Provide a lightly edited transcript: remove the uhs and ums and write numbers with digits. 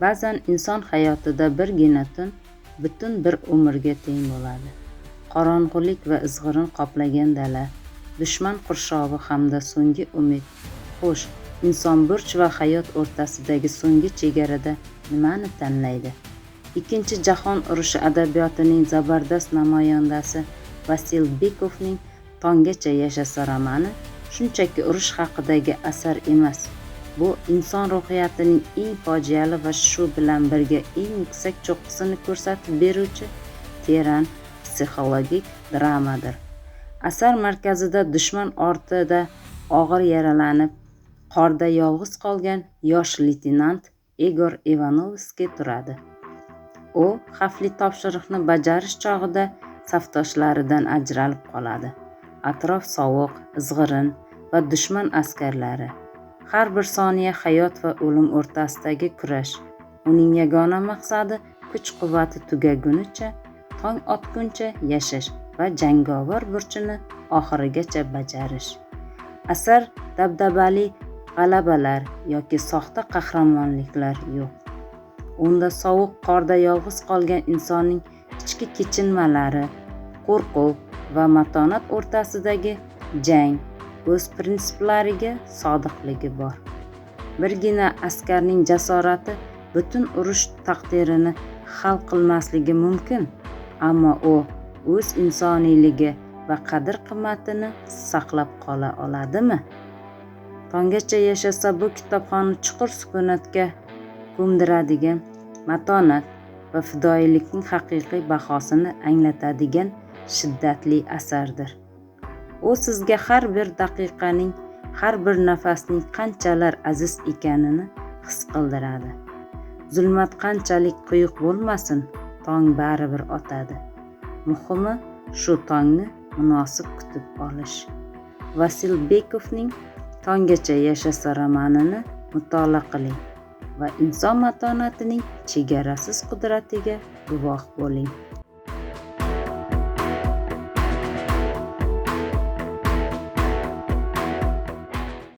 Ba'zan inson hayotida birgina tun butun bir umrga teng bo'ladi. Qorong'ulik va izg'irin qoplagan dala, dushman qurshovi hamda so'nggi umid. Xo'sh, inson burch va hayot o'rtasidagi so'nggi chegarada nimani tanlaydi? Ikkinchi jahon urushi adabiyotining zabardast namoyandasi Vasil Bekovning Tonggacha yashasa romani shunchaki urush haqidagi asar emas. Bu inson ruhiyatining eng fojiali va shu bilan birga eng yuksak cho'qqisini ko'rsatib beruvchi teran psixologik dramadir. Asar markazida dushman ortida og'ir yaralanib, qorda yolg'iz qolgan yosh leytenant Igor Ivanovskiy turadi. U xavfli topshiriqni bajarish chog'ida safdoshlaridan ajralib qoladi. Atrof sovuq, izg'irin va dushman askarlari. Har bir soniya hayot va o'lim o'rtasidagi kurash. Uning yagona maqsadi kuch-quvvati tugagunicha, tong otguncha yashash va jangovar burchini oxirigacha bajarish. Asar dabdabali g'alabalar yoki soxta qahramonliklar yo'q. Unda sovuq qorda yolg'iz qolgan insonning ichki kechinmalari, qo'rquv va matonat o'rtasidagi jang, o'z prinsiplariga sodiqligi bor. Birgina askarning jasorati butun urush taqdirini hal qilmasligi mumkin, ammo u o'z insoniyligi va qadr-qimmatini saqlab qola oladimi? Tonggacha yashasa bu kitobxonni chuqur sukunatga ko'mdiradigan, matonat va fidoyilikning haqiqiy bahosini anglatadigan shiddatli asardir. U sizga har bir daqiqaning, har bir nafasning qanchalar aziz ekanini his qildiradi. Zulmat qanchalik quyuq bo'lmasin, tong baribir otadi. Muhimi shu tongni munosib kutib olish. Vasil Bekovning Tonggacha yashasa romanini mutolaa qiling va inson matonatining chegarasiz qudratiga guvoh bo'ling.